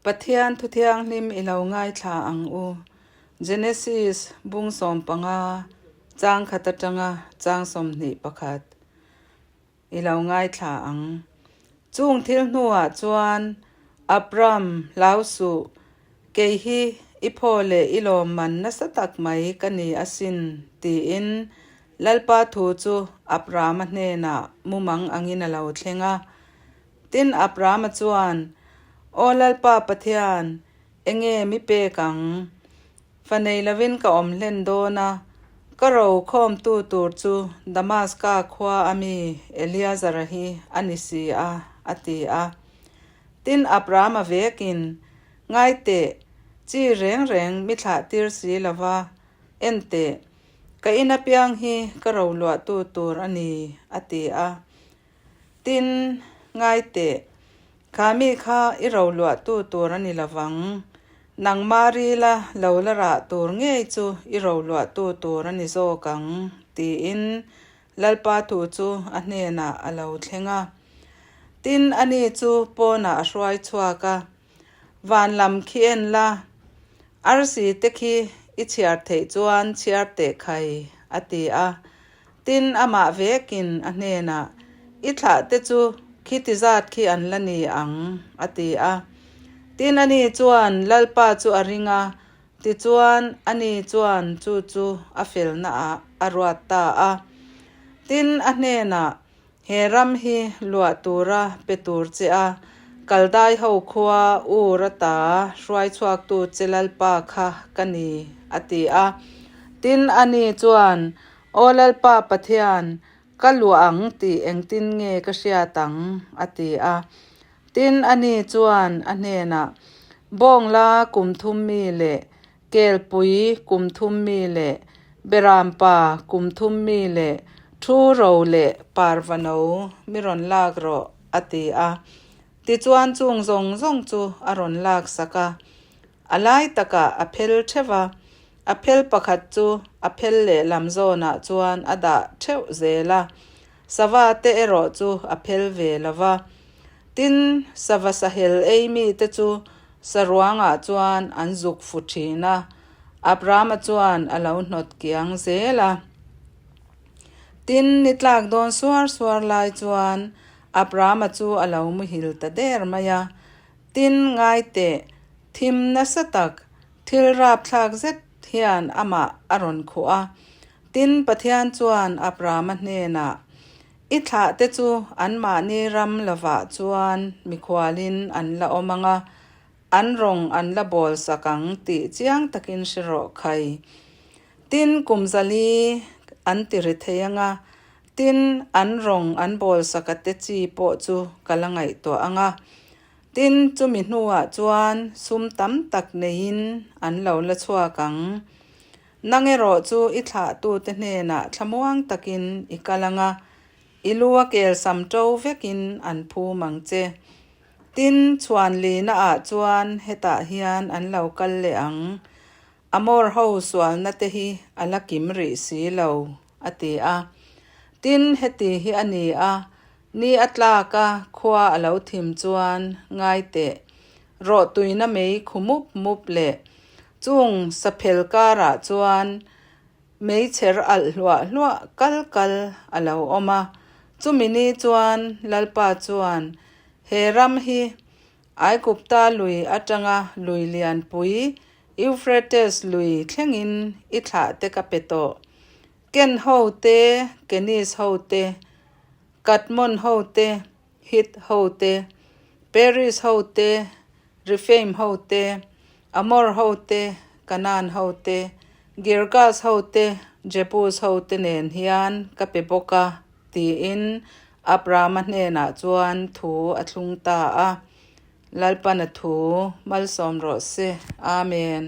Pathian thu thianghlim i lo ngaithla ang u. Genesis bung 15 chang khat atanga chang 21 i lo ngaithla ang. Chung thil hnuah chuan Abram hlau suh, kei hi i phaw leh i lawmman nasa tak mai ka ni asin, tiin Lalpa thu chu Abrama hnenah mumang angin a lo thleng a. Tin, Abrama chuan, Aw Lalpa Pathian, enge mi pek ang? Fa nei lovin ka awm hlen dawn a, ka ro khawmtu tur chu Damaska khua a mi Eliazara hi a ni si a, a ti a. Tin, Abrahama vekin, Ngai teh, chi reng reng mi thlah tir si lo va, en teh, ka in apiang hi ka ro luahtu tur a ni, a ti a. Tin, ngai teh, kha mi kha i ro luahtu tur a ni lovang. Nangmah rila lo la rah tur ngei chu i ro luahtu tur a ni zawk ang, tiin Lalpa thu chu a hnenah a lo thleng a. Tin, ani chu pawnah a hruai chhuak a, Van lam khi en la, arsi te khi i chhiar theih chuan chhiar teh khai, a ti a. Tin, amah vekin a hnenah, I thlah te chu khiti zat khi an la ni ang, a ti a. Tin, ani chuan Lalpa chu a ring a, tichuan ani chuan chu chu a felnaah a ruat ta a. Tin, a hnenah, He ram hi luah tura pe tur che a, Kaldai ho khua Ur ata hruai chhuaktu che Lalpa kha ka ni, a ti a. Tin, ani chuan, Aw Lalpa Pathian, ka luah ang tih engtin nge ka hriat ang? a ti a. Tin, ani chuan a hnenah, Bawngla kum thum mi leh Kelpui kum thum mi leh Berampa kum thum mi leh Thu ro leh Parvano mi rawn lak rawh, a ti a. Tichuan chung zawng zawng chu a rawn lak sak a. A lai takah a phel theuh a, a phel pakhat chu a phel lehlam zawnah chuan a dah theuh zel a. Sava te erawh chu a phel ve lo va. Tin, sava sahel ei mite chu saruangah chuan an zuk fu thin a, Abrahama chuan a lo hnawt kiang zel a. Tin, ni tlak dawn suar suar lai chuan Abrahama chu a lo muhil ta der mai a. Tin, ngai teh, thim nasa tak, thil rapthlak zet hian amah a rawn khuh a. Tin, Pathian chuan Abrahama hnenah, I thlah te chu anmahni ram lovah chuan mikhualin an la awm ang a, an rawng an la bawl sak ang tih chiang takin hre rawh khai. Tin, kum zali an ti ri thei ang a, tin, an rawng an bawl sak a te chi pawh chu ka la ngaihtuah ang a. Tin, chumi hnuah chuan sum tam tak neiin an lo la chhuak ang. Nang erawh chu i thlahtute hnenah thlamuang takin i kal ang a, i lu a kel sam ṭo vekin an phum ang che. Tin, chhuan lihnaah chuan hetah hian an lo kal leh ang. Amor ho sualna te hi a la kim rih si lo, a ti a. Tin, heti hi a ni a, ni a tlak a, khua a lo thim chuan ngai teh. Rawhtuina mei khu mup mup leh Chung saphel karah chuan meichher alh hluah hluah kal kal a lo awm a. Chumi ni chuan Lalpa chuan he ram hi Aigupta lui atanga lui lianpui Euphrates lui thlengin i thlah te ka pe tawh. Ken ho te, Kenis ho te, Kadmon ho te, Hit ho te, Peris ho te, Rephaim ho te, Amor ho te, Kanaan ho te, Girgas ho te, Jebus ho te nen hian ka pe bawk a, tiin Abrahama hnenah chuan thu a thlung ta a. Lalpana thu malsawm rawh se. Amen.